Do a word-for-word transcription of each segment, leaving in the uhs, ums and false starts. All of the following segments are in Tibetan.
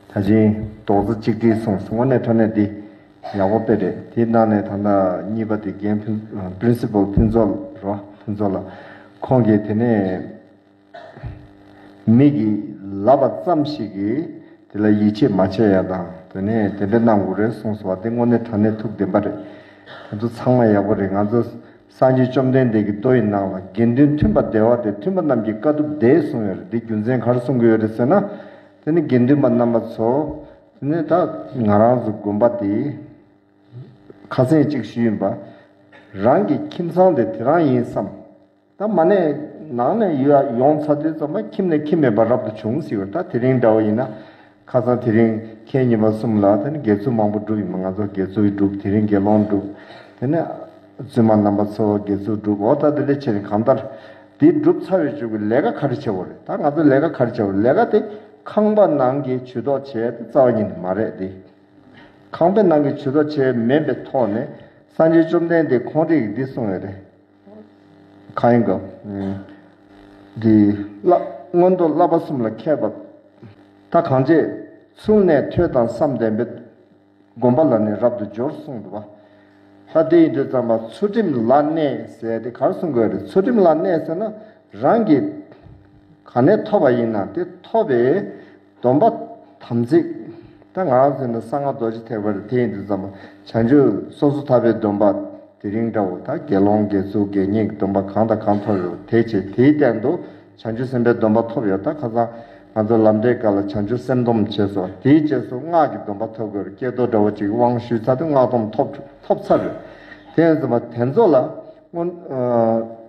ད་ཅིང་རྡོག་རྩ་གཅིག་སྒྲིལ་གསུངས་སོང་། དངོས་གནས་དྲང་གནས་འདི་ཡག་པོ་དཔེ་རེད། དེའི་ནང་ནས་ད་ལྟ་གཉིས་པ་དེ་རྒན་ཕུན་པི་རིན་སི་པལ་ཕུན་ཚོགས་རེད་བ། ཕུན་ཚོགས་ལགས་ཁོང་གིས་དེ་ནས་མི་གིས་ལབ་པ་ཙམ་ཞིག་གིས་དེ་ལ་ཡིད་ཆེས་མ་བྱས་ཡ་དང་དེ་ནས་དེ་འདྲ་གནང་དགོས་རེད་གསུངས་སོང་བ། དེ་དངོས་གནས་དྲང་གནས་ཐུགས་བདེན་པ་རེད། ང་ཚོ་ཚང་མ་ཡག་པོ་རེད། ང་ཚོ་སངས་རྒྱས་བཅོམ་ལྡན་འདས་ཀྱི་མདོ་ཡི་ནང་ལ་དགེ་འདུན་མཐུན་པ་བདེ་བ་སྟེ། མཐུན་པ་རྣམས་ཀྱི་དཀའ་ཐུབ་བདེ་གསུངས་ཡོད་རེད། འདི་རྒྱུ་མཚན་ག་རེ་གསུང་གི་ཡོད་རེད་ཟེར་ན། དེ་ནི་དགེ་འདུན་པ་རྣམ་པ་ཚོ་དེ་ནི་ད་ང་རང་ཚོ་དགོན་པ་དེ་ཁ་སང་གཅིག་ཞུས་ཡིན་པ། རང་གི་ཁྱིམ་ཚང་དེ་དེ་རང་ཡིན་བསམ། ད་མ་ནས་ནང་ནས་ཡོ་ཡོང་ཚར་དུས་ཙམ་པ་ཁྱིམ་ནས་ཁྱིམ་མེད་པ་རབ་ཏུ་བྱུང་ཟེར་བ། ད་དེ་རིང་འདྲ་བོ་ཡིན་ན། ཁ་སང་དེ་རིང་ཁལ་ཉི་མ་གསུམ་ལ་དེ་ནི་དགེ་ཚུལ་མང་པོ་བསྒྲུབས་ཡིན་པ། ང་ཚོ་དགེ་ཚུལ་བསྒྲུབས། དེ་རིང་དགེ་སློང་བསྒྲུབས། དེ་ནས་བཙུན་མ་རྣམ་པ་ཚོ་དགེ་ཚུལ་བསྒྲུབས། འོ་ད་དེ་འདྲ་བྱས་ནས་གང་ལྟར་འདི་བསྒྲུབས་ཚར་བའི་མཇུག་གི་ལས་ཀ་ག་རེ་བྱེད་དགོས་རེད། ད་ང་ཚོ་ལས་ཀ་ག་རེ་བྱེད་དགོས་རེད། ལས་ཀ་དེ་ཁང་པ་ནང་གི་ཇུས་གཏོགས་བྱས་ཏེ་རྩ་བ་ཉིད་ནས་མ་རེད་དེ། ཁང་པའི་ནང་གི་ཇུས་གཏོགས་བྱས་མིན་པའི་ཐོག་ནས་སངས་རྒྱས་བཅོམ་ལྡན་འདས་ཁོང་རང་གིས་འདི་གསུངས་ཡོད་རེད། གང་ཡིན་གོ། འདི་བསླབ་མངོན་རྟོགས་བསླབ་པ་གསུམ་ལ་མཁས་པ། ད་གང་བྱེད། ཚུལ་གནས་ཐོས་དང་བསམ་ལྡན་པས། སྒོམ་པ་ལ་ནི་རབ་ཏུ་སྦྱོར་གསུངས་འདུག་བ། ད་དེ་ཡིན་དུས་ཙམ་པ་ཚུལ་ཁྲིམས་ལ་གནས་ཟེར་དེ་ག་རེ་གསུང་དགོས་རེད། ཚུལ་ཁྲིམས་ལ་གནས་ཟེར་ན་རང་གིས་ག་ནས་ཐོབ་པ་ཡིན་ན་དེ་ཐོབ་པའི་སྡོམ་པ་དམ་ཚིག་ད་ང་རང་ཚོ་ནི་གསང་སྔགས་རྡོ་རྗེ་ཐེག་པ་རེད། དེ་ཡིན་དུས་ཙམ་པ་བྱང་ཆུབ་སོ་སོ་ཐར་པའི་སྡོམ་པ་དེ་རིང་འདྲ་བོ། ད་དགེ་སློང་དགེ་ཚུལ་དགེ་བསྙེན་གྱི་སྡོམ་པ་གང་དང་གང་ཐོབ་ཡོད་དེ་བྱེད། དེའི་སྟེང་དུ་བྱང་ཆུབ་སེམས་དཔའི་སྡོམ་པ་ཐོབ་ཡོད། ད་ཁ་སང་ང་ཚོ་ལམ་འབྲས་སྐབས་ལ་བྱང་ཆུབ་སེམས་སྡོམ་བྱས་སོ། དེའི་རྗེས་སུ་སྔགས་ཀྱི་སྡོམ་པ་ཐོབ་དགོས་རེད། ཀྱེ་རྡོར་འདྲ་བོ་ཅིག་དབང་ཞུས་ཚར་དུས་སྔགས་སྡོམ་ཐོབ་ཐོབ་ཚར་རེད། དེ་ཡིན་ཙམ་པ་དེ་ཚོ་ལ་སྔོན་ཨ།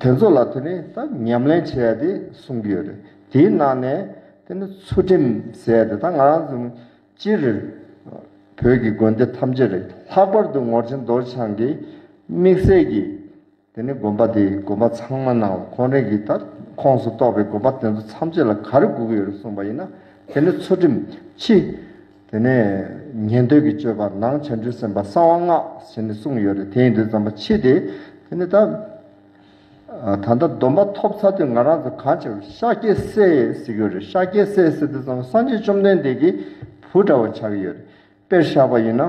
དེ་ཚོ་ལ་དེ་ནི་ད་ཉམས་ལེན་བྱེད་ཡ་དེ་གསུང་གི་ཡོད་རེད། དེའི་ནང་ནས་དེ་ནི་ཚུལ་ཁྲིམས་ཟེར་ཡ་དེ་ད་ང་རང་ཚོ་སྤྱིར་བོད་ཀྱི་དགོན་སྡེ་ཐམས་ཅད་རེད། ལྷག་པར་དུ་ངོར་ཆེན་རྡོ་རྗེ་འཆང་གི་དམིགས་བསལ་གྱི་དེ་ནི་དགོན་པ་དེ་དགོན་པ་ཚང་མ་ནང་ལ་ཁོང་རང་གི་ད་ཁོངས་སུ་གཏོགས་པའི་དགོན་པ་དེ་ཚོ་ཐམས་ཅད་ལ་ག་རེ་དགོས་ཀྱི་ཡོད་རེད་གསུངས་པ་ཡིན་ན། དེ་ནི་ཚུལ་ཁྲིམས་ཕྱི། དེ་ནས་ཉན་ཐོས་ཀྱི་སྤྱོད་པ། ནང་བྱང་ཆུབ་སེམས་དཔའ་གསང་བ་སྔགས་ཟེར་ནས་གསུངས་ཡོད་རེད། དེ་ཡིན་དུས་ཙམ་པ་ཕྱི་དེ་དེ་ནི་ད་ད་ལྟ་སྡོམ་པ་ཐོབ་ཚར་དུས་ང་རང་ཚོ་གང་བྱེད། ཤཱཀྱའི་སྲས་ཟེར་གྱི་ཡོད་རེད། ཤཱཀྱའི་སྲས་ཟེར་དུས་ཙམ་པ་སངས་རྒྱས་བཅོམ་ལྡན་འདས་ཀྱི་བུ་འདྲ་བོ་ཆགས་ཀྱི་ཡོད་རེད། དཔེར་བཞག་པ་ཡིན་ན།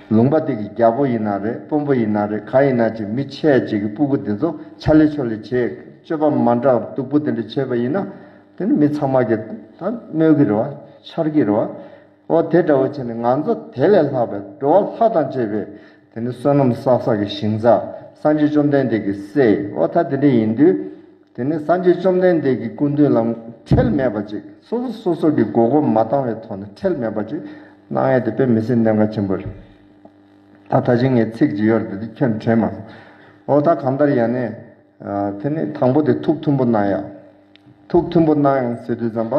ལུང་པ་དེ་གི་རྒྱལ་པོ་ཡིན་ན་རེད། དཔོན་པོ་ཡིན་ན་རེད། ག་ཡིན་ན་ཅིག་མི་ཆེ་ཅིག་གི་སྤུ་གུ་དེ་ཚོ་ཆ་ལེ་ཆོ་ལེ་བྱས། སྤྱོད་པ་མ་འདྲ་སྡུག་པོ་དེ་འདྲ་བྱས་པ་ཡིན་ན། དེ་ནི་མི་ཚང་མ་གི་ད་སྨོད་ཀྱི་རེད་བ། འཕྱར་གྱི་རེད་བ། འོ་དེ་འདྲ་བོ་བྱས་ནས་ང་ཚོ་དེ་ལས་ལྷག་པའི་འགྲོ་བ་ལྷ་དང་བཅས་པའི་དེ་ནི་བསོད་ནམས་བསགས་བསགས་ཀྱི་ཞིང་ས། སངས་རྒྱས་བཅོམ་ལྡན་འདས་ཀྱི་སྲས། འོ་ད་དེ་འདྲ་ཡིན་དུས། དེ་ནི་སངས་རྒྱས་བཅོམ་ལྡན་འདས་ཀྱི་སྐུ་མདུན་ལ་ཁྲེལ་མེད་པ་ཅིག་སོ་སོ་སོ་སོ་གི་མགོ་སྐོར་མ་བཏང་བའི་ཐོག་ནས་ཁྲེལ་མེད་པ་ཅིག་གནང་ཡས་དེ་དཔེ་མི་སྲིད་གནད་འགག་ཆེན་པོ་རེད། ད་ད་ཅིང་ངས་ཚིག་ཅིག་ཡོད་རེད། དེ་ཁྱོན་དྲན་མ་སོང་། འོ་ད་གང་ལྟར་ཡང་ནས་དེ་ནི་དང་པོ་དེ་ཐུགས་མཐུན་པོ་གནང་ཡ། ཐུགས་མཐུན་པོ་གནང་ཡང་ཟེར་དུས་ཙམ་པ།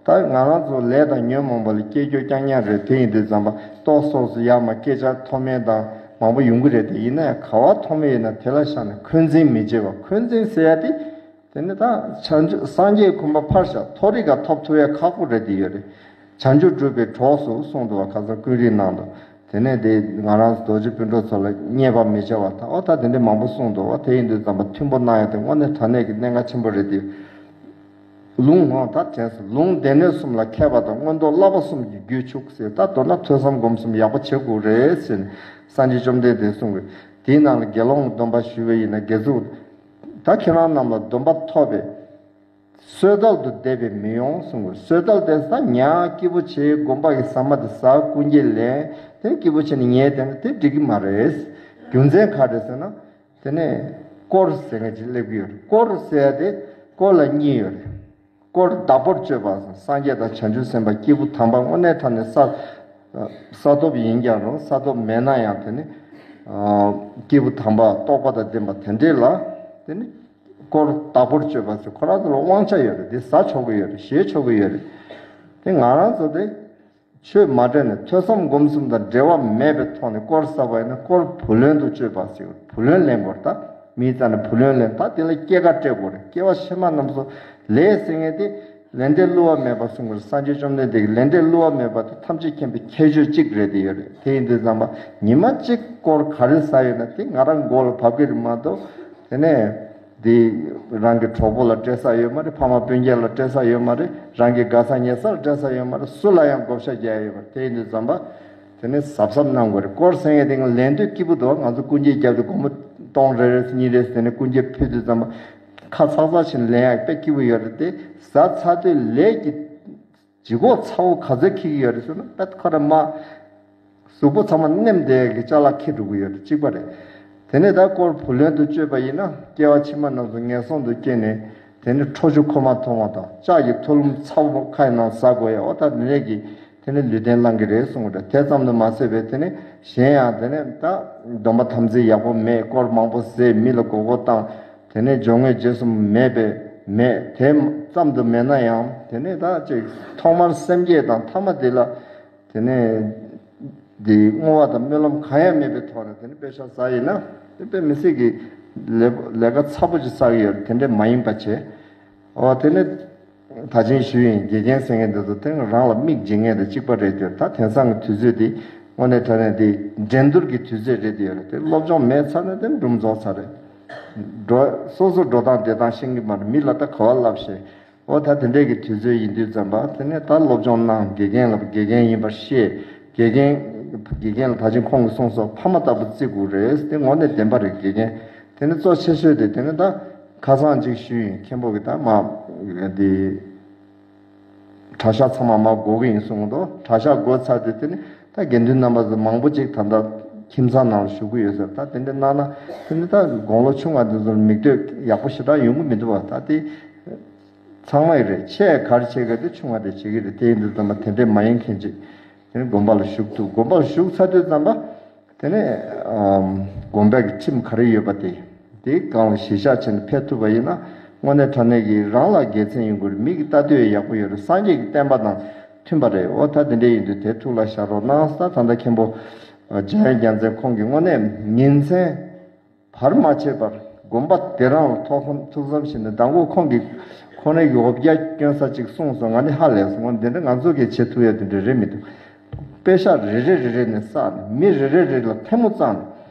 ད་ང་རང་ཚོ་ལས་དང་ཉོན་མོངས་པ་ལ་སྐྱེ་རྒྱུ་རྐྱང་རྐྱང་རེད། དེ་ཡིན་དུས་ཙམ་པ་ལྟོགས་སོགས་སུ་ཡར་མར་སྐད་ཆ་མཐོ་དམན་དང་མང་པོ་ཡོང་གི་རེད། དེ་ཡིན་ན་ཡང་ག་བ་མཐོ་དམན་ཡིན་ན་དེ་ལ་བཞག་ནས་འཁོན་འཛིན་མི་བྱེད་པ། འཁོན་འཛིན་ཟེར་ཡ་དེ་དེ་ནི་ད་བྱང་ཆུབ་སངས་རྒྱས་གོ་འཕང་ཕར་བཞག་མཐོ་རིས་ཀ་ཐོབ་ཐུབ་ཡ་ཁག་པོ་རེད། དེ་ཡོད་རེད། བྱང་ཆུབ་སྒྲུབ་པའི་གྲོགས་སུ་གསུངས་འདུག་བ། ཁ་སང་ཀུན་རིག་ནང་དུ། དེ་ནས་དེ་ང་རང་རྡོ་རྗེ་སྤུན་གྲོགས་ཚོ་ལ་བརྙས་པ་མི་བྱ་བ་དང་། འོ་ད་དེ་འདྲ་མང་པོ་གསུངས་འདུག་བ། དེ་ཡིན་དུས་ཙམ་པ་མཐུན་པོ་གནང་ཡ་དེ་དངོས་གནས་དྲང་གནས་ཀྱི་གནད་འགག་ཆེན་པོ་རེད་དེ། ལུང་ཧོ་ད་དྲན་སོང་། ལུང་སྡེ་སྣོད་གསུམ་ལ་མཁས་པ་དང་། མངོན་རྟོགས་བསླབ་པ་གསུམ་གྱི་རྒྱུད་ཕྱུག་ཟེར། ད་མདོར་ན་ཐོས་བསམ་སྒོམ་གསུམ་ཡག་པོ་བྱེད་དགོས་རེད་ཟེར་ནས་སངས་རྒྱས་བཅོམ་ལྡན་འདས་གསུངས་པས། དེའི་ནང་ལ་དགེ་སློང་གི་སྡོམ་པ་ཞུ་བ་ཡིན་ན། དགེ་ཚུལ། ད་ཁྱེད་རང་རྣམས་ལ་སྡོམ་པ་ཐོབ་པས། གསོལ་ལྡག་ཏུ་བསྡད་པས་མི་ཡོང་གསུངས་པས། གསོལ་ལྡག་དེ་ས་ཉག་སྐྱིད་པོ་བྱེད། དགོན་པ་གི་ཟ་མ་དེ་ཟ། སྐུ་འགྱེད་ལེན། དེ་སྐྱིད་པོ་བྱས་ནས་ཉལ་བསྡད་ན་དེ་འགྲིག་གི་མ་རེད། རྒྱུ་མཚན་ག་རེ་ཟེར་ན། དེ་ནས་དཀོར་ཟེར་མཁན་ཅིག་སླེབས་ཀྱི་ཡོད་རེད། དཀོར་ཟེར་ཡ་དེ་དཀོར་ལ་གཉིས་ཡོད་རེད། དཀོར་བདག་པོར་སྤྱོད་པ། སངས་རྒྱས་དང་བྱང་ཆུབ་སེམས་དཔའ་སྐྱེས་བུ་དམ་པ་དངོས་གནས་དྲང་གནས་ས་ས་ཐོབ་ཡིན་ཀྱང་རུང་། ས་ཐོབ་མེད་ན་ཡང་དེ་ནི་སྐྱེས་བུ་དམ་པ་རྟོགས་པ་དང་ལྡན་པ་དེ་འདྲས་ལ་དེ་ནི་དཀོར་བདག་པོར་སྤྱོད་པ་ཟེར། ཁོ་རང་ཚོ་ལ་དབང་ཆ་ཡོད་རེད། དེ་ཟ་ཆོག་གི་ཡོད་རེད། བཞེས་ཆོག་གི་ཡོད་རེད། དེ་ང་རང་ཚོ་དེ་ཆོས་མ་འདྲེས་ནས་ཐོས་བསམ་སྒོམ་གསུམ་དང་འབྲེལ་བ་མེད་པའི་ཐོག་ནས་དཀོར་ཟ་བ་ཡིན་ན་དཀོར་བུ་ལོན་དུ་སྤྱོད་པ་ཟེར། བུ་ལོན་ལེན་དགོས་རེད། ད་མིའི་རྩ་ནས་བུ་ལོན་ལེན། ད་དེ་ལ་སྐྱེད་ཀ་སྤྲད་དགོས་རེད། སྐྱེ་བ་ཕྱི་མ་རྣམས་སུ་ལས་ཟེར་མཁན་དེ་ལས་འབྲས་བསླུ་བ་མེད་པ་གསུངས་པར། སངས་རྒྱས་བཅོམ་ལྡན་འདས་ཀྱིས་ལས་འབྲས་བསླུ་བ་མེད་པ་དེ་ཐམས་ཅད་མཁྱེན་པའི་ཁྱད་ཆོས་གཅིག་རེད་དེ་ཡོད་རེད། དེ་ཡིན་དུས་ཙམ་པ་ཉི་མ་གཅིག་དཀོར་ག་རེ་ཟ་ཡོད་ན་དེ་ང་རང་མགོ་ལ་བབས་ཀྱི་རེད་མ་གཏོགས། དེ་ནས་ འདི་རང་གི་གྲོགས་པོ་ལ་སྤྲད་ས་ཡོད་མ་རེད། ཕ་མ་སྤུན་ཀྱག་ལ་སྤྲད་ས་ཡོད་མ་རེད། རང་གི་དགའ་ས་ཉེ་སར་སྤྲད་ས་ཡོད་མ་རེད། སུ་ལ་ཡང་བགོ་བཤའ་རྒྱག་ཡ་ཡོད་མ་རེད། དེ་ཡིན་དུས་ཙམ་པ་དེ་ནི་གཟབ་གཟབ་གནང་དགོས་རེད། སྐོར་ཟེར་མཁན་དེ་ང་ལེན་དུས་སྐྱིད་པོ་འདུག་ང་ཚོ་སྐུ་འགྱེད་རྒྱབ་དུས་སྒོར་མོ་སྟོང་རེ་རེ་གཉིས་རེ་དེ་ནི་སྐུ་འགྱེད་ཕུལ་དུས་ཙམ་པ་ཁ་ཚག་ཚག་བྱས་ནས་ལེན་ཡག་དཔེ་སྐྱིད་པོ་ཡོད་རེད། དེ་ཟ་ཚར་དུས་ལས་ཀྱི་ལྗིད་ཁོག་ཚ་བོ་ག་ཚོད་འཁྱེར་གྱི་ཡོད་རེད་ཟེར་ན། དཔེ་ཁོ་རང་མ་གཟུགས་པོ་ཚང་མ་མནན་བསྡད་ཀྱི་ཅ་ལག་འཁྱེར་འགྲོ་གི་ཡོད་རེད། གཅིག་པ་རེད། དེ་ནས་ད་སྐོར་བུ་ལོན་དུ་སྤྱོད་པ་ཡིན་ན་སྐྱེ་བ་ཕྱི་མ་རྣམས་སུ་ངན་སོང་དུ་སྐྱེས་ནས་དེ་ནས་ཁྲོ་ཆུ་ཁོག་མ་མཐོང་བ་དང་ལྕགས་ཀྱི་ཐུ་ལུམ་ཚ་བོ་ཁ་ཡི་ནང་ཟ་དགོས་ཡ། འོ་ད་དེ་འདྲས་ཀྱི་དེ་ནས་ལུས་རྟེན་བླང་གི་རེད་གསུང་གི་རེད། དེ་ཙམ་དུ་མ་ཟད་པའི་དེ་ནས་གཞན་ཡང་དེ་ནས་ད་སྡོམ་པ་དམ་ཚིག་ཡག་པོ་མེད། སྐོར་མང་པོ་ཟས། མི་ལ་མགོ་སྐོར་བཏང་། དེ་ནས་སྦྱོར་དངོས་རྗེས་གསུམ་མེད་པས་མེད། དེ་ཙམ་དུ་མེད་ན་ཡང་དེ་ནས་ད་ཅིག་ཐོག་མར་སེམས་བསྐྱེད་དང་མཐའ་མ་དེ་ལ་དེ་ནས་འདི་བསྔོ་བ་དང་སྨོན་ལམ་གང་ཡང་མེད་པའི་ཐོག་ནས་དེ་ནས་དཔེ་ཤ་ཟ་ཡིན་ན་དེ་དཔེ་མི་སྲིད་ཀྱི་ལས་ལས་ཀ་ཚ་པོ་ཅིག་བསགས་ཡོད་རེད། དེ་འདྲས་མ་ཡིན་པ་བྱས། འོ་དེ་ནས་ད་ཅིང་ཞུ་ཡིན། དགེ་རྒན་ཟེར་མཁན་འདི་ཚོ་དེ་རང་ལ་མིག་འབྱེད་མཁན་དང་གཅིག་པ་རེད་དེ། ད་དེང་སང་གི་དུས་ཚོད་འདི་དངོས་གནས་དྲང་གནས་འདི་འགྲན་བསྡུར་གྱི་དུས་ཚོད་རེད་དེ་ཡོད་རེད། དེ་སློབ་སྦྱོང་མེད་ཚར་ན་དེ་འབྲུམ་རྫོགས་ཚར་རེད། འགྲོ་སོ་སོ་འགྲོ་སྟངས་བསྡད་སྟངས་ཤེས་ཀྱི་མ་རེད། མི་ལ་ད་ག་བ་ལབ་ཤེས། འོ་ད་དེ་འདྲས་ཀྱི་དུས་ཚོད་ཡིན་དུས་ཙམ་པ་དེ་ནས་ད་སློབ་སྦྱོང་གནང་། དགེ་རྒན་ལ་དགེ་རྒན་ཡིན་པར་ཤེས། དགེ་རྒན་དགེ་རྒན་ལ་ད་ཅིང་ཁོང་གིས་གསུངས་སོ་ཕ་མ་ལྟ་བུ་བརྩི་དགོས་རེད། དེ་དངོས་གནས་བདེན་པ་རེད། དགེ་རྒན་དེ་ནས་གཙོ་ཆེ་ཤོས་དེ་དེ་ནས་ད་ཁ་སང་ཅིག་ཞུས་ཡིན། མཁན་པོ་གིས་ད་མ་འདི་གྲྭ་ཤག་ཚང་མ་མ་དགོས་ཀྱི་ཡིན་གསུངས་འདུག་གྲྭ་ཤག་དགོས་ཚར་དུས་དེ་ནི་ད་དགེ་འདུན་རྣམ་པ་ཚོ་མང་པོ་ཅིག་ད་ལྟ་ཁྱིམ་ཚང་ནང་ལ་བཞུགས་ཀྱི་ཡོད་ཟེར། ད་དེ་འདྲ་གནང་ན་དེ་ནི་ད་དགུང་ལོ་ཆུང་བ་འདི་ཚོར་མིག་ལྟོས་ཡག་པོ་ཞེ་དྲག་ཡོང་གི་མི་འདུག་བ། ད་དེ་ཚང་མ་ཡི་རེད། ཆེ་ག་རེ་བྱེད་དགོས་དེ་ཆུང་བ་དེ་བྱེད་ཀྱི་རེད། དེ་ཡིན་དུས་ཙམ་པ་དེ་འདྲས་མ་ཡིན་མཁན་ཅིག་དེ་ནི་དགོན་པ་ལ་བཞུགས་ཐུབ། དགོན་པ་ལ་བཞུགས་ཚར་དུས་ཙམ་པ། དེ་ནས་ཨམ་དགོན་པའི་གི་ཁྲིམས་ག་རེ་ཡོད་པ་དེ། དེའི་སྒང་ལ་གཞི་བཞག་བྱས་ནས་ཕེབས་ཐུབ་པ་ཡིན་ན་དངོས་གནས་དྲང་གནས་ཀྱི་རང་ལ་དགེ་མཚན་ཡོང་གི་རེད། མི་གི་ལྟ་དུས་ཡག་པོ་ཡོད་རེད། སངས་རྒྱས་ཀྱི་བསྟན་པ་དང་མཐུན་པ་རེད། འོ་ད་དེ་འདྲ་ཡིན་དུས་དེ་ཐུགས་ལ་བཞག་རོགས་གནང་། ད་ད་ལྟ་མཁན་པོ་འཇམ་དབྱངས་རྒྱལ་མཚན་ཁོང་གིས་དངོས་གནས་ཉིན་མཚན་བར་མ་ཆད་པར་དགོན་པ་དེ་རང་ལ་ཐུགས་བསམ་ཐུགས་བསམ་བཞེས་ནས་མདང་དགོང་ཁོང་གིས་ཁོ་རང་གི་འོ་བརྒྱལ་སྐྱོན་ས་ཅིག་གསུངས་སོང་། ང་ནི་ཧ་ལས་སོང་། འོ་འདི་འདྲ་ང་ཚོ་གིས་བྱེད་ཐུབ་ཡ་དེ་འདྲ་རེད་མི་འདུག་པེ་ཤག་རེ་རེ་རེ་རེ་ནས་བསགས་ནས་མི་རེ་རེ་རེ་ལ་ཐལ་མོ་བཙངས་ནས་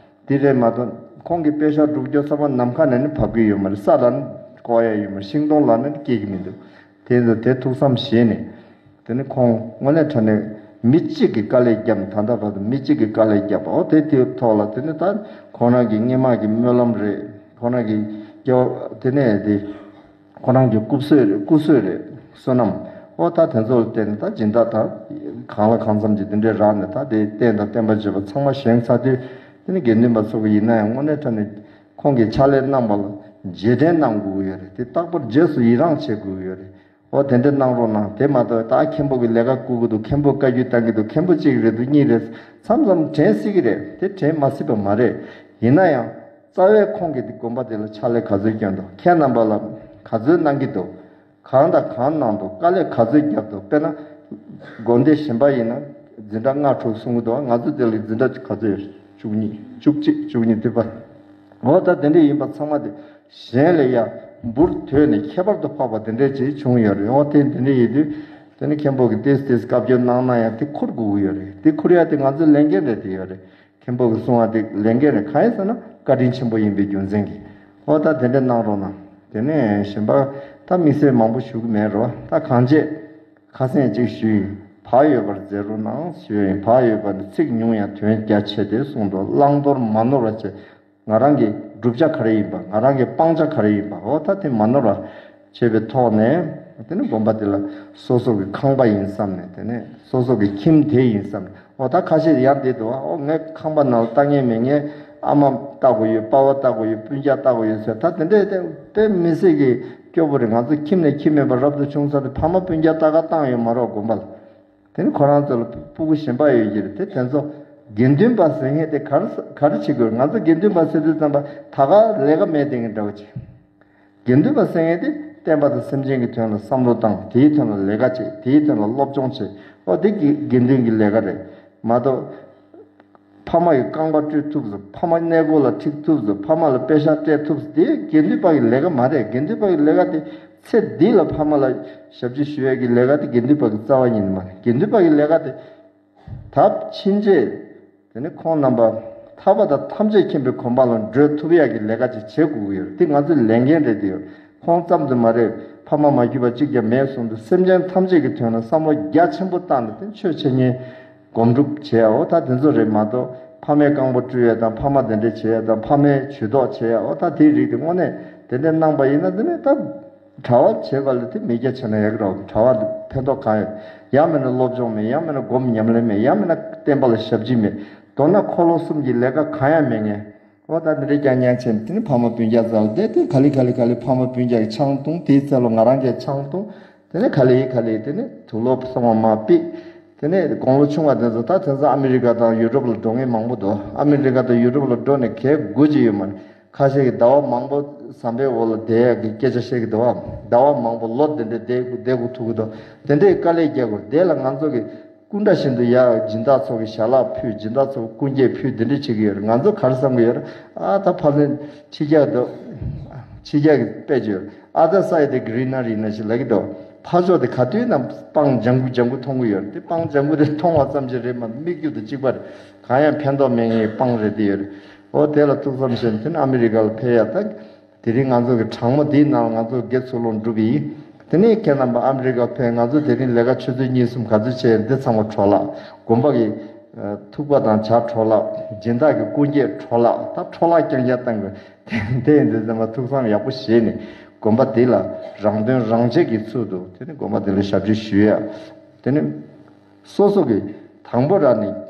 འདི་རེད་མ་གཏོགས་ཁོང་གི་པེ་ཤག་སྒྲུབ་རྒྱུ་ཚང་མ་ནམ་མཁའ་ནས་ནི་བབས་ཀྱི་ཡོད་མ་རེད། ས་ལ་ནི་བཀོག་ཡ་ཡོད་མ་རེད། ཤིང་སྡོང་ལ་ནི་སྐྱེ་གི་མི་འདུག་དེ་ཚོ་དེ་ཐུགས་བསམ་བཞེས་ནས་དེ་ནི་ཁོང་དངོས་གནས་དྲང་གནས་མི་གཅིག་གིས་དཀའ་ལས་བརྒྱབ་ནས་ད་ལྟ་བར་དུ་མི་གཅིག་གིས་དཀའ་ལས་བརྒྱབ་པ། འོ་དེ་དེའི་ཐོག་ལ་དེ་ནི་ད་ཁོང་རང་གི་སྔོན་མ་གི་སྨོན་ལམ་རེད། ཁོང་རང་གི་སྐྱེ་བ་དེ་ནས་དེ། ཁོ་རང་གི་སྐུ་བསོད་རེད། སྐུ་བསོད་རེད། བསོད་ནམས། ཨོ་ད་དེ་ཚོ་ལ་བརྟེན་ནས་ད་སྦྱིན་བདག་དང་གང་ལ་གང་འཚམ་གྱི་དེ་འདྲའི་རག་ནས་ད་དེ་རྟེན་དང་བརྟེན་པར་བཅས་པ་ཚང་མ་བཞེངས་ཚར་དུས་དེ་ནི་དགེ་འདུན་པ་ཚོ་གི་ཡིན་ན་ཡང་དངོས་གནས་དྲང་གནས་ཁོང་གིས་ཕྱག་ལས་གནང་བ་ལ་རྗེས་དྲན་གནང་དགོས་ཀྱི་ཡོད་རེད། དེ་རྟག་པར་རྗེས་སུ་ཡི་རང་བྱེད་དགོས་ཀྱི་ཡོད་རེད། ཨོ་དེ་འདྲ་གནང་རོགས་གནང་། དེ་མ་གཏོགས་ད་མཁན་པོ་གི་ལས་ཀ་བསྐུལ་གི་འདུག་མཁན་པོ་བཀའ་བཀྱོན་བཏང་གི་འདུག་མཁན་པོ་གཅིག་རེད་འདུག་གཉིས་རེད། མཚམས་མཚམས་དྲན་སྲིད་ཀྱི་རེད། དེ་དྲན་མ་སྲིད་པ་མ་རེད། ཡིན་ན་ཡང་། རྩ་བའི་ཁོང་གིས་དེ་དགོན་པ་དེ་ལ་ཕྱག་ལས་ག་ཚོད་བསྐྱོན་འདུག་ཁྱེད་རྣམ་པ་ལ་ག་ཚོད་གནང་གི་འདུག་གང་དང་གང་གནང་འདུག་དཀའ་ལས་ག་ཚོད་བརྒྱབ་འདུག་དཔེར་ན། དགོན་སྡེ་གཞན་པ་ཡིན་ན་འཛིན་གྲྭ་ལྔ་དྲུག་གསུང་གི་འདུག་ང་ཚོ་དེ་ལ་འཛིན་གྲྭ་ག་ཚོད་ཡོད། བཅུ་གཉིས། བཅུ་གཅིག་བཅུ་གཉིས་དེ་པ། འོ་ད་དེ་འདྲ་ཡིན་པ་ཚང་མ་དེ་གཞན་ལས་ཡ་འབུར་དོད་ནས་ཁྱད་པར་དུ་འཕགས་པ་དེ་འདྲ་ཅིག་བྱུང་ཡོད་རེད། འོ་དེ་དེ་འདྲ་ཡིན་དུས་དེ་ནི་མཁན་པོ་གིས་ཏེས་ཏེས་བཀའ་བཀྱོན་གནང་ན་ཡང་དེ་འཁུར་དགོས་ཀྱི་ཡོད་རེད། དེ་འཁུར་ཡ་དེ་ང་ཚོའི་ལས་འགན་རེད། དེ་ཡོད་རེད། མཁན་པོ་གིས་གསུང་བ་དེ་ལས་འགན་རེད། གང་ཡིན་ཟེར་ན་བཀའ་དྲིན་ཆེན་པོ་ཡིན་པའི་རྒྱུ་མཚན་གྱིས། ཨོ་ད་དེ་འདྲ་གནང་རོགས་གནང་། དེ་ནས་གཞན་པ་ད་དམིགས་བསལ་མང་པོ་ཞུ་གི་མེད་རོ། ད་གང་བྱེད། ཁ་སེང་གཅིག་ཞུས་ཡིན། བག་ཡོད་པར་མཛད་རོགས་གནང་ཞུས་ཡིན། བག་ཡོད་པ་ནི་ཚིག་ཉུང་ཡང་དོན་རྒྱ་ཆེ་སྟེ་གསུངས་འདུག་བླང་དོར་མ་ནོར་བ་བྱེད། ང་རང་གི་བསྒྲུབ་བྱ་ག་རེ་ཡིན་པ། ང་རང་གི་སྤང་བྱ་ག་རེ་ཡིན་པ། འོ་ད་དེ་མ་ནོར་བ་བྱེད་པའི་ཐོག་ནས་དེ་ནི་དགོན་པ་དེ་ལ་སོ་སོ་གི་ཁང་པ་ཡིན་བསམ་ནས། དེ་ནས་སོ་སོ་གི་ཁྱིམ་དེ་ཡིན་བསམ་ནས། འོ་ད་ཁ་ཤས་ཡང་བསྡད་འདུག་ཨོ་ངའི་ཁང་པ་ནང་ལ་ལྟ་མཁན་མེད། ངའི་ཨ་མ་ལྟ་དགོས་ཡོད། པ་ཕ་ལྟ་དགོས་ཡོད། སྤུན་ཀྱག་ལྟ་དགོས་ཡོད་ཟེར། ད་དེ་འདྲས་དེ་དེ་མི་སྲིད་ཀྱི་སྐྱོ་པོ་རེད། ང་ཚོ་ཁྱིམ་ནས་ཁྱིམ་མེད་པར་རབ་ཏུ་བྱུང་ཚར་དུས་ཕ་མ་སྤུན་ཀྱག་ལྟ་ག་བཏང་ཡོད་མ་རོགས་དགོན་པ་ལ། དེ་ནི་ཁོ་རང་ཚོ་ལ་སྤུ་གུ་གཞན་པ་ཡོད་ཀྱི་རེད། དེ་དེ་ཚོ་དགེ་འདུན་པ་ཟེར་མཁན་དེ་ག་རེ་ག་རེ་བྱེད་དགོས། ང་ཚོ་དགེ་འདུན་པ་ཟེར་དུས་ཙམ་པ་ད་ག་ལས་ཀ་མེད་དེ་འདྲ་བོ་བྱེད། དགེ་འདུན་པ་ཟེར་མཁན་དེ་བསྟན་པ་དང་སེམས་ཅན་གྱི་དོན་ལ་བསམ་བློ་བཏང་། དེའི་དོན་ལ་ལས་ཀ་བྱེད། དེའི་དོན་ལ་སློབ་སྦྱོང་བྱེད། ཨོ་དེ་དགེ་དགེ་འདུན་གྱི་ལས་ཀ་རེད་མ་གཏོགས། ཕ་མ་ཡི་རྐང་པ་བཀྲུས་ཐུབ་ཟེར། ཕ་མ་གནས་སྒོ་ལ་ཁྲིད་ཐུབ་ཟེར། ཕ་མ་ལ་པེ་ཤག་སྤྲད་ཐུབ་ཟེར། དེ་དགེ་འདུན་པ་གི་ལས་ཀ་མ་རེད། དགེ་འདུན་པ་གི་ལས་ཀ་དེ་ཚེ་འདི་ལ་ཕ་མ་ལ་ཞབས་ཕྱི་ཞུ་ཡས་ཀྱི་ལས་ཀ་དེ་དགེ་འདུན་པ་གི་རྩ་བ་ཉིད་ནས་མ་རེད། དགེ་འདུན་པ་གི་ལས་ཀ་དེ་ད་ཕྱིན་ཆད་དེ་ནི་ཁོང་རྣམ་པ་ ཐར་པ་དང་ཐམས་ཅད་མཁྱེན་པའི་གོ་འཕང་ལ་འགྲོ་ཐུབ་ཡག་གི་ལས་ཀ་ཅིག་བྱེད་དགོས་ཀྱི་ཡོད་རེད། འདི་ང་ཚོའི་ལས་འགན་རེད། འདི་ཡོད། ཁོང་ཙམ་དུ་མ་རེད། ཕ་མ་མ་གྱུར་པ་གཅིག་ཀྱང་མེད་གསུངས་དུས་སེམས་ཅན་ཐམས་ཅད་ཀྱི་དོན་ལ་བསམ་བློ་རྒྱ་ཆེན་པོ་བཏང་ནས་དེ་ཆོས་འཆད་ཉན་སྒོམ་སྒྲུབ་བྱེད་ཡ་འོ་ད་དེ་ཚོ་རེད་མ་གཏོགས་ཕ་མའི་རྐང་པ་བཀྲུ་ཡ་དང་ཕ་མ་དེ་འདྲས་བྱེད་ཡ་དང་ཕ་མའི་ཇུས་གཏོགས་བྱེད་ཡ་འོ་ད་དེའི་རིགས་དེ་དངོས་གནས་དེ་འདྲས་གནང་པ་ཡིན་ན་དེ་ནས་ད་གྲྭ་པ་བྱེད་པ་ལ་དེ་མི་རྒྱ་ཆེ་ན་ཡག་གི་རེད། གྲྭ་པ་ལ་ཕན་ཐོགས་གང་ཡོད། ཡང་མིན་ན་སློབ་སྦྱོང་མེད། ཡང་མིན་ན་སྒོམ་ཉམས་ལེན་མེད། ཡང་མིན་ན་བསྟན་པ་ལ་ཞབས་ཕྱི་མེད། མདོར་ན་འཁོར་ལོ་གསུམ་གྱི་ལས་ཀ་གང་ཡང་མེད་མཁན། འོ་ད་འདི་འདྲའི་རྐྱང་རྐྱང་བྱས་ནས་དེ་ནི་ཕ་མ་སྤུན་ཀྱག་རྩ་ལ་བསྡད་དེ་ག་ལེ་ག་ལེ་ག་ལེ་ཕ་མ་སྤུན་ཀྱག་གི་ཆང་འཐུང་། དེའི་ཚེ་ལ་ང་རང་གིས་ཆང་འཐུང་། དེ་ནས་ག་ལེ་ག་ལེ་དེ་ནས་དུག་ལོག་སོང་བ་མ་ཕིག་དེ་ནས་དགུང་ལོ་ཆུང་བ་དེ་ཚོ་ད་དེང་སང་ཨ་མི་རི་ཀ་དང་ཡུ་རོབ་ལ་འགྲོ་མཁན་མང་པོ་འདུག་ཨ་མི་རི་ཀ་དང་ཡུ་རོབ་ལ་འགྲོ་ནས་གས་དགུ་ཅིག་ཡོད་མ་རེད། ཁ་ཤས་ཀྱིས་ཟླ་བ་མང་པོ་ཟམ་པའི་འོག་ལ་བསྡད་ཡག་གི་སྐད་ཆ་བཤད་ཀྱི་འདུག་བ། ཟླ་བ་མང་པོ་ལོ་དེ་འདྲ་བསྡད་བསྡད་དགོས་ཐུག་གི་འདུག་དེ་འདྲའི་དཀའ་ལས་རྒྱག་དགོས། དེ་ལ་ང་ཚོ་གི་སྐུ་འདྲ་བཞིན་དུ་ཡ་སྦྱིན་བདག་ཚོ་གི་ཞལ་ལག་ཕུལ། སྦྱིན་བདག་ཚོ་གི་སྐུ་འགྱེད་ཕུལ། དེ་འདྲ་བྱེད་ཀྱི་ཡོད་རེད། ང་ཚོ་ག་རེ་བསམ་གྱི་ཡོད་རེད། ཨ་ད་ཕ་ལན་ཕྱི་རྒྱལ་དུ་ཕྱི་རྒྱལ་གྱི་དཔེ་བརྗོད་ཨ་ད་ས་ཡི་དེ་གི་རི་ན་རི་ན་ཞིག་ལབ་ཀྱི་འདུག་ཕ་ཕྱོགས་དེ་ག་དུས་ན་སྤང་ལྗང་གུ་ལྗང་གུ་མཐོང་གི་ཡོད་རེད། དེ་སྤང་ལྗང་གུ་དེ་མཐོང་བ་ཙམ་ཞིག་རེད་མ་གཏོགས་མིག་རྒྱུ་དང་གཅིག་པ་རེད། གང་ཡང་ཕན་ཐོགས་མེད་མཁན་གྱི་སྤང་རེད་དེ་ཡོད་རེད། འོ་དེ་ལ་ཐུགས་བསམ་བཞེས་ནས་དེ་ནི་ཨ་མི་རི་ཀ་ལ་ཕེབས་ཡ་ད། དེ་རིང་ང་ཚོ་གི་གྲངས་མོ་འདིའི་ནང་ང་ཚོ་དགེ་ཚུལ་སློང་སྒྲུབ་ཡིན། དེ་ནས་ཁྱེད་རྣམ་པ་ཨ་མི་རི་ཀ་ཕེབས། ང་ཚོ་དེ་རིང་ལས་ཀ་ཆུ་ཚོད་གཉིས་གསུམ་ག་ཚོད་བྱས་འདི་ཚང་མ་འཕྲོ་བརླག་དགོན་པ་གི་ཨ་ཐུག་པ་དང་ཇ་འཕྲོ་བརླག་སྦྱིན་བདག་གི་སྐུ་འགྱེད་འཕྲོ་བརླག་ད་འཕྲོ་བརླག་རྐྱང་རྐྱང་བཏང་དགོས། དེ་དེ་ཡིན་དུས་ཚང་མ་ཐུགས་བསམ་ཡག་པོ་བཞེས་ནས་དགོན་པ་འདི་ལ་རང་དོན་རང་གཅེས་ཀྱི་ཚུལ་དུ་དེ་ནས་དགོན་པ་འདི་ལ་ཞབས་ཕྱི་ཞུ་ཡ། དེ་ནས་སོ་སོ་གི་དང་པོ་རང་ནས།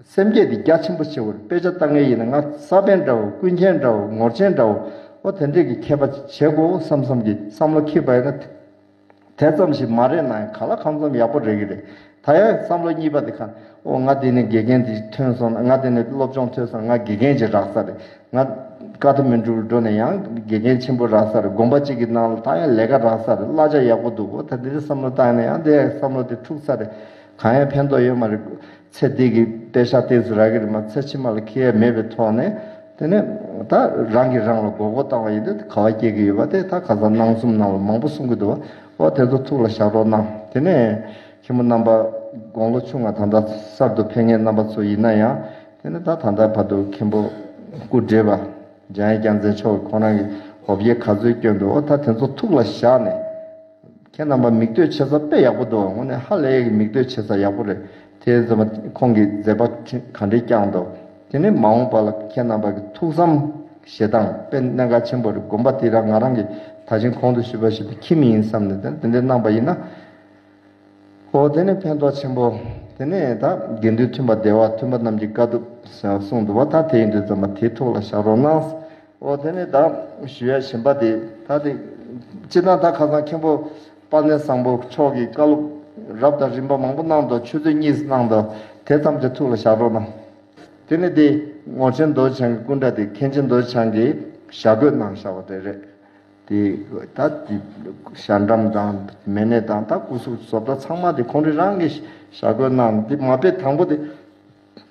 སེམས་བསྐྱེད་འདི་རྒྱ་ཆེན་པོ་བྱེད་དགོས་རེད། དཔེ་ཆ་ལྟ་མཁན་ཡིན་ན་ང་ས་པཎ་འདྲ་བོ་ཀུན་མཁྱེན་འདྲ་བོ་ངོར་ཆེན་འདྲ་བོ་ཨོ་དེ་འདྲས་ཀྱི་མཁས་པ་བྱེད་དགོས་བསམ་བསམ་གྱི་བསམ་བློ་འཁྱེར་བ་ཡིན་ན། དེ་ཙམ་ཞིག་མ་རེད་ན་ཡང་ག་ལ་གང་འཚམ་ཡག་པོ་རེད་ཀྱི་རེད། ད་ཡང་བསམ་བློ་གཉིས་པ་དེ་ག་ཨོ་ང་དེ་ནས་དགེ་རྒན་དེ་ཐོན་སོང་ན། ང་དེ་ནས་སློབ་སྦྱོང་ཐོན་སོང་ན་ང་དགེ་རྒན་ཅིག་རག་ས་རེད། ང་ཀ་ཐ་མན་གྲུ་ལ་འགྲོ་ནས་ཡང་དགེ་རྒན་ཆེན་པོ་རག་ས་རེད། དགོན་པ་གཅིག་གི་ནང་ལ་ད་ཡང་ལས་ཀ་རག་ས་རེད། གླ་ཆ་ཡག་པོ་འདུག་ཨོ་ད་དེ་འདྲས་བསམ་བློ་བཏང་ན་ཡང་དེ་ཡང་བསམ་བློ་དེ་འཁྲུག་ས་རེད། གང་ཡང་ཕན་ཐོགས་ཡོད་མ་རེད། ཚེ་འདི་གི་པེ་ཤག་ཏོག་ཙམ་རག་གི་རེད་མ་ཚེ་ཕྱི་མ་ལ་ཁེ་ཡ་མེད་པའི་ཐོག་ནས་དེ་ནས་ད་རང་གིས་རང་ལ་མགོ་སྐོར་བཏང་བ་ཡིན་དུས་ག་བ་སྐྱེ་གི་ཡོད་པ་དེ་ད་ཁ་སང་སྣང་གསུམ་ནང་ལ་མང་པོ་གསུང་གི་འདུག་བ། འོ་དེ་ཚོ་ཐུགས་ལ་བཞག་རོགས་གནང་། དེ་ནས་མཁན་པོ་རྣམ་པ་དགུང་ལོ་ཆུང་བ་ད་ལྟ་གསར་དུ་ཕེབས་མཁན་རྣམ་པ་ཚོ་ཡིན་ན་ཡང་དེ་ནས་ད་ད་ལྟ་བར་དུ་མཁན་པོ་སྐུ་བགྲེས་པ་འཇམ་དབྱངས་རྒྱལ་མཚན་མཆོག་གིས་ཁོང་རང་གི་འོ་བརྒྱལ་ག་ཚོད་བསྐྱོན་འདུག་འོ་ད་དེ་ཚོ་ཐུགས་ལ་བཞག་ནས། ཁྱེད་རྣམ་པ་མིག་ལྟོས་བྱེད་ས་དཔེ་ཡག་པོ་འདུག་དངོས་གནས་ཧ་ལས་ཀྱི་མིག་ལྟོས་བྱེད་ས་ཡག་པོ་རེད། དེ་ཙམ་ཁོང་གིས་མཛད་པ་ག་འདྲས་བསྐྱངས་འདུག་དེ་ནས་མ་འོངས་པ་ལ་ཁྱེད་རྣམ་པ་གི་ཐུགས་བསམ་བཞེས་སྟངས་དཔེ་གནད་འགག་ཆེན་པོ་རེད། དགོན་པ་དེ་རང་ང་རང་གི་ད་ཅིང་གོང་དུ་ཞུས་པ་བཞིན་དུ་ཁྱིམ་ཡིན་བསམ་ནས་དེ་དེ་འདྲས་གནང་པ་ཡིན་ན། ཨོ་དེ་ནས་ཕན་ཐོགས་ཆེན་པོ། དེ་ནས་ད་དགེ་འདུན་མཐུན་པ་བདེ་བ་མཐུན་པ་རྣམས་ཀྱི་དཀའ་ཐུབ་གསུངས་འདུག་བ། ད་དེ་ཡིན་དུས་ཙམ་པ་དེའི་ཐུགས་ལ་བཞག་རོགས་གནང་། ཨོ་དེ་ནས་ད་ཞུ་ཡ་གཞན་པ་དེ་ད་དེ་སྤྱིར་བཏང་ད་ཁ་སང་མཁན་པོ་དཔལ་ལྡན་བཟང་པོ་མཆོག་གི་བཀའ་སློབ་རབ་དང་རིམ་པ་མང་པོ་གནང་འདུག་ཆུ་ཚོད་གཉིས་གནང་འདུག་དེ་ཙམ་དེ་ཐུགས་ལ་བཞག་རོགས་གནང་། དེ་ནས་དེ་ངོར་ཆེན་རྡོ་རྗེ་འཆང་གི་སྐུ་འདྲ་དེ་མཁན་ཆེན་རྡོ་རྗེ་འཆང་གིས་ཞྭ་གོས་གནང་བཞག་པ་དེ་རེད། དེ་ད་དེ་ཞྭ་འགྲམ་དང་མེ་ནེ་དང་ད་སྐུ་གཟུགས་བཟོ་ལྟ་ཚང་མ་དེ་ཁོང་རང་རང་གིས་ཞྭ་གོས་གནང་། དེ་མ་དཔེ་དང་པོ་དེ་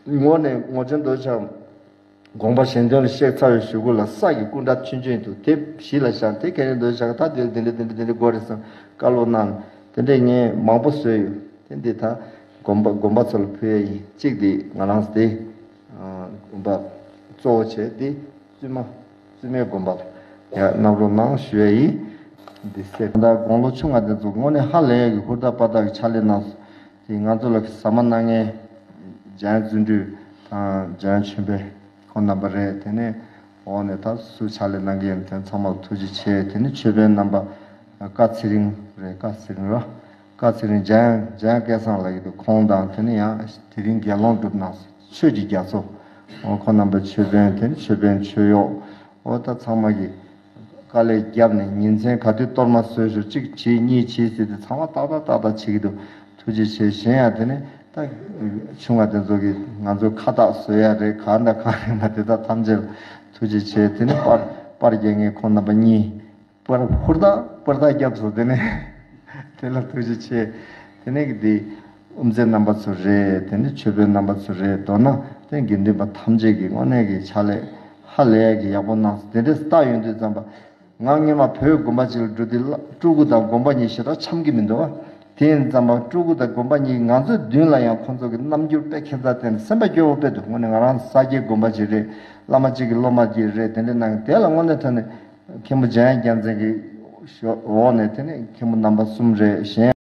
ངོ་ནས་ངོར་ཆེན་རྡོ་རྗེ་འཆང་དགོངས་པ་གཞན་དོན་ལ་གཤེགས་ཚར་བའི་གཞུག་གུ་ལ་ས་གི་སྐུ་འདྲ་ཆུང་ཆུང་འདུག་དེ་གཞི་ལ་བཞག་དེ་མཁན་ཆེན་རྡོ་རྗེ་འཆང་གིས་ད་དེ་ལ་དེ་འདྲ་དེ་འདྲ་དེ་འདྲ་དགོས་རེད་བསམ་བཀའ་སློབ་གནང་། དེ་འདྲས་ངས་མང་པོ་བཟོས་ཡོད། དེ་འདི་ད་དགོན་པ་དགོན་པ་ཚོ་ལ་ཕུལ་ཡ་ཡིན། གཅིག་དེ་ང་རང་དེ་དགོན་པ་གཙོ་བོ་བྱས་དེ་བཙུན་མ་བཙུན་མའི་དགོན་པ་ལ་ཡ་གནང་རོགས་གནང་ཞུ་ཡ་ཡིན། འདི་སེ་ད་དགུང་ལོ་ཆུང་བ་དེ་ཚོ་དངོས་གནས་ཧ་ལས་ཀྱི་ཧུར་ཐག་པ་ཐག་གི་ཕྱག་ལས་གནང་སོང་། དེ་ང་ཚོ་ལ་ཟ་མ་གནང་མཁན་འཇམ་དབྱངས་བརྩོན་འགྲུས་དང་འཇམ་དབྱངས་ཆོས་འཕེལ་ཁོང་རྣམ་པ་རེད། དེ་ནས་འོག་ནས་ད་སུ་ཕྱག་ལས་གནང་མཁན་ཡིན་དེ་ཚང་མ་ལ་ཐུགས་རྗེ་ཆེ། དེ་ནས་ཆོས་དཔོན་རྣམ་པ་བཀའ་ཚེ་རིང་རེད། བཀའ་ཚེ་རིང་ར་བཀའ་ཚེ་རིང་འཇམ་འཇམ་སྐལ་བཟང་ལགས་ཡོད་འདུག་ཁོང་དང་དེ་ནས་ཡང་དེ་རིང་དགེ་སློང་སྒྲུབ་གནང་སོང་ཆོས་ཀྱི་རྒྱ་མཚོ། འོ་ཁོང་རྣམ་པ་ཆོས་དཔོན་དེ་ནས་ཆོས་དཔོན་ཆོས་གཡོག་འོ་ད་ཚང་མ་གིས་དཀའ་ལས་བརྒྱབ་ནས་ཉིན་མཚན་ག་དུས་གཏོར་མ་བཟོས་ཞོར་གཅིག་བྱེད་གཉིས་བྱེད་ཟེར་ཏེ་ཚང་མ་ཏག་ཏག་ཏག་ཏག་བྱེད་ཀྱི་འདུག་ཐུགས་རྗེ་ཆེ། གཞན་ཡང་དེ་ནས་ད་ཆུང་བ་དེ་ཚོ་གིས་ང་ཚོ་ཁ་བཏགས་བཟོ་ཡ་རེད། གང་དང་གང་རེད་མ་དེ་དག་ཐམས་ཅད་ལ་ཐུགས་རྗེ་ཆེ། དེ་ནས་པར་པར་རྒྱག་མཁན་ཁོང་རྣམ་པ་གཉིས། པར་ཧུར་ཐག་པར་ཐག་བརྒྱབ་སོང་། དེ་ནས་དེ་ལ་ཐུགས་རྗེ་ཆེ། དེ་ནས་གི་དེ་དབུ་མཛད་རྣམ་པ་ཚོ་རེད། དེ་ནས་ཆོས་དཔོན་རྣམ་པ་ཚོ་རེད། མདོར་ན་དེ་དགེ་འདུན་པ་ཐམས་ཅད་ཀྱིས་དངོས་གནས་ཀྱི་ཕྱག་ལས་ཧ་ལས་ཀྱི་ཡག་པོ་གནང་སོང་། དེ་འདྲས་བལྟ་ཡོང་དུས་ཙམ་པ་ང་སྔོན་མ་བོད་དགོན་པ་ཅིག་ལ་འགྲོ་དུས་ལ་སྤྲུལ་སྐུ་དང་དགོན་པ་གཉིས་ཞེ་དྲག་འཆམ་གྱི་མི་འདུག་བ། དེ་ཡིན་ཙམ་པ་སྤྲུལ་སྐུ་དང་དགོན་པ་གཉིས་ང་ཚོའི་མདུན་ལ་ཡང་ཁོང་ཚོ་གི་རྣམ་འགྱུར་དཔེ་ཁྱད་མཚར། དེ་ནི་སེམས་པ་སྐྱོ་བོ་དཔེ་འདུག་དངོས་གནས་ང་རང་ས་སྐྱའི་དགོན་པ་ཅིག་རེད། བླ་མ་གཅིག་གི་སློབ་མ་ཅིག་རེད། དེ་འདྲའི་ནང་དེ་ལ་དངོས་གནས་དྲང་གནས་མཁན་པོ་འཇམ་དབྱངས་རྒྱལ་མཚན་གྱི་འོག་ནས་དེ་ནས་མཁན་པོ་རྣམ་པ་གསུམ་རེད། གཞན།